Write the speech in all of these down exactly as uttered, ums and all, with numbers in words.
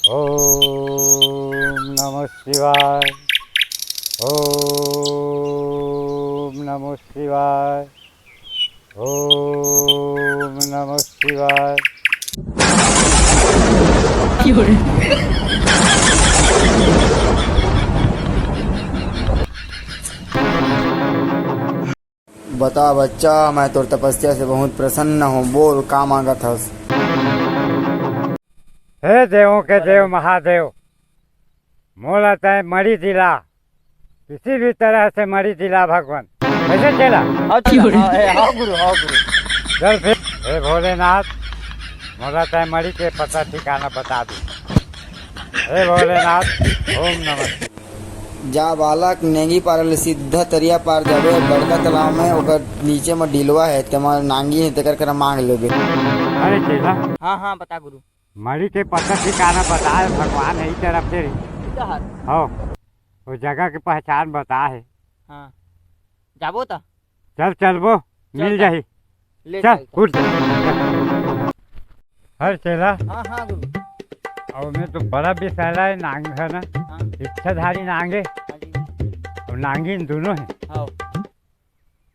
ओम नमः शिवाय। ओम नमः शिवाय। ओम नमः शिवाय। बता बच्चा, मैं तोर तपस्या से बहुत प्रसन्न हूँ। बोल, का मांगत हस? हे देवों के देव महादेव, मोला तैं मणि दिला, किसी भी तरह से मणि दिला भगवान। कैसे चेला? हाँ चेला, हाँ, ए, हाँ गुरु, हाँ गुरु। चल फिर, हे भोलेनाथ, मोला तैं मणि के पता ठिकाना बता दे। हे भोलेनाथ, ओम नमः शिवाय। जा बालक, नेंगी पारा ले सीधा तरिया पार जाबे, बड़का तालाब में ओकर नीचे में डिलवा हे, तेमा नांगी हे, तेकर करा मांग लेबे। अरे चेला। हाँ, हाँ, बता गुरु। मणि के पता ठिकाना बता हे, भगवान हे ई तरफ से रही। ई तो हर। हो, वो जगह के पहचान बता हे। हाँ। जाबो त? चल, चलबो, चल मिल त। जाही। ले चल, चल। उठ। हर चेला। हाँ, हाँ, गुरु। अउ में तो बड़ा विषैला हे नांग हे ना। हाँ। इच्छाधारी नांग हे। हाँ जी। अउ नांगिन दोनों हे। हाँ।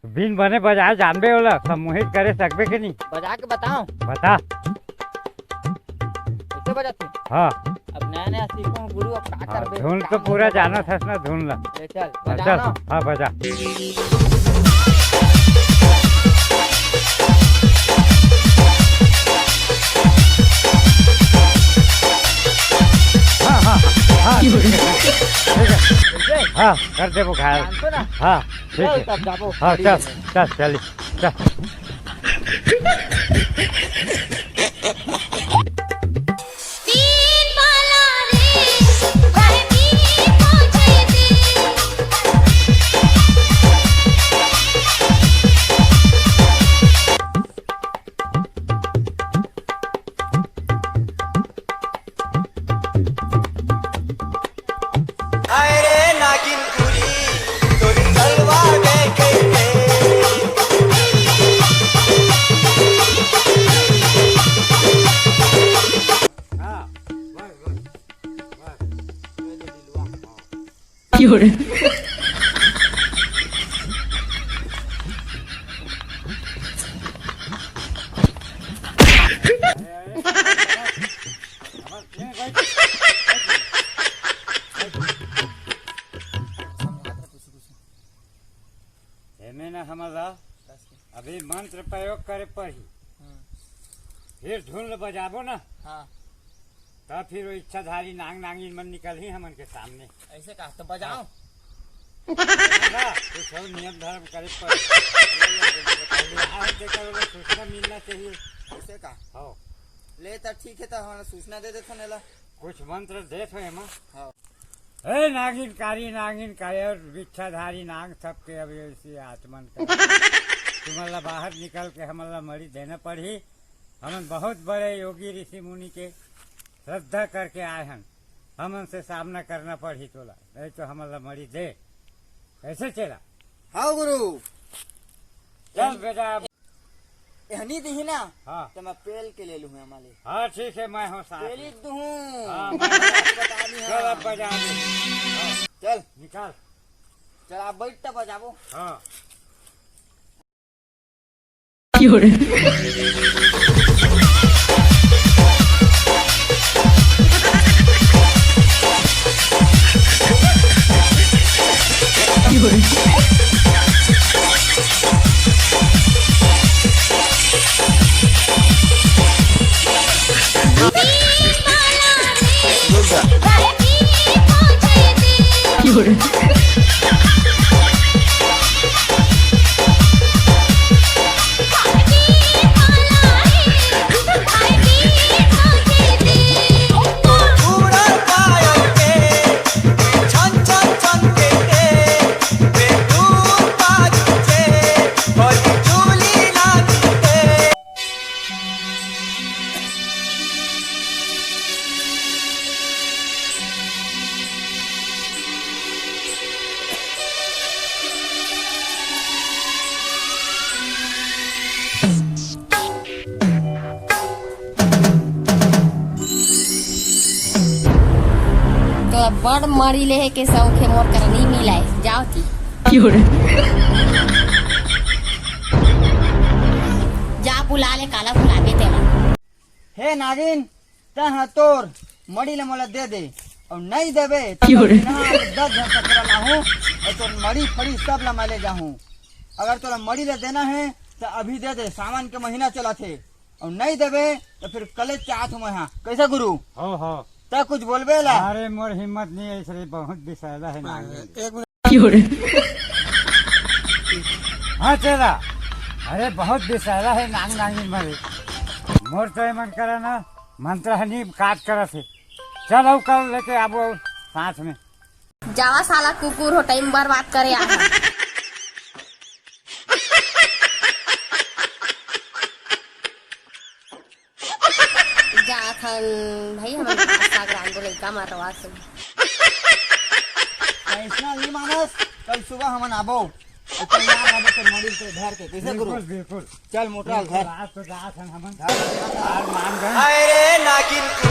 बिन बने बजाए जानबे ओला, सम्मोहित करे सकबे के नहीं? बजा के बताओ। बता। कैसे बजाते? हाँ। अब नया नया सीखो हूँ गुरु, अब का हाँ, करबे? धुन तो पूरा जानत हस ना धुन ला। ले चल, हाँ, बजा चल। ना। हाँ, बजा। हाँ, हाँ, हाँ, ठीक है, ठीक है। हाँ, कर देबो घायल। जानतो ना? हाँ, ठीक चल है। तब जाबो। हाँ, चल, चल, चल, चल। हाय रे नागिन टूरी, तोरी तलवार देखे के। हाँ, बस, बस, बस। एमे ना हमर ला अभी मंत्र प्रयोग करे पड़ही। हम्म। फिर धुन ल बजाबो ना, हाँ। तब फिर वो इच्छाधारी नांग नांगिन मन निकलही हमन के सामने। ऐसे का? तो बजाओ। हाँ। ना, कुछ और नियम धर्म करे पड़ही। आज जेकर ओला सूचना मिलना चाहिए। ऐसे का? हाँ। ले त ठीक है, त हमला सूचना दे देथन एला। कुछ मंत्र देत हो एमा। हाँ। हे नागिन कारी, नागिन कारी और भिक्षाधारी नाग सबके अब ऐसी आचमन कर। तुमन ला बाहर निकल के हमन ला मणि देना पड़ही। हमन बहुत बड़े योगी ऋषि मुनि के श्रद्धा करके आए हन। हमन से सामना करना पड़ही तोला, नहीं तो हमन ला मणि दे। कैसे चेला? हाँ गुरु। चल बेटा। एहनी दिही ना, हाँ। तो मैं पेल के ले लूँ हमारे। हाँ, ठीक है, मैं हूँ साथ पेली में। दूँ। हाँ, मैं हूँ। बता दी चल, हाँ। अब बजा दे। हाँ। चल। निकाल। चल, आप बैठ तब बजाबो। हाँ। बड़ मड़ी ले हे के सौख हे मोर करा नइ मिलय, जाव ती। जा बुला ले, काला बुलाबे तेला। हे नागिन, तैं ह तोर मड़ी ल मोला दे दे, अउ नइ देबे त दस झन सकरा लाहूं, अउ तोर मड़ी फड़ी सब ल मैं ले जाहूं। अगर तोला मड़ी ल देना हे त अभी दे दे, सावन के महीना चलत हे, अउ नइ देबे त फिर कलेच चाहत हूं मैं हा। कइसे गुरु? हो, हो। तैं कुछ बोलबे ला? अरे, मोर हिम्मत नइ हे, इसलिए बहुत बिसैला हे नागिन। हाँ चेला, अरे बहुत बिसैला हे नाग नागिन मरे। मोर तो एमन करा ना मंत्र ह नइ काज करत हे। चल अउ कल लेके आबो साथ में। जावा साला कुकुर हो, टाइम बर्बाद करे आ। जाथन भाई, हमन साग रांधो लइका मारवा सब। कइसना ली मानस, कल सुबह हमन आबो। अउ तैयार आबो तोर मड़ी ल धर के, कइसे गुरु? बिल्कुल, बिल्कुल। चल मोटरा ल धर। आज तो जाथन हमन। धर, धर, धर। हाय रे नागिन की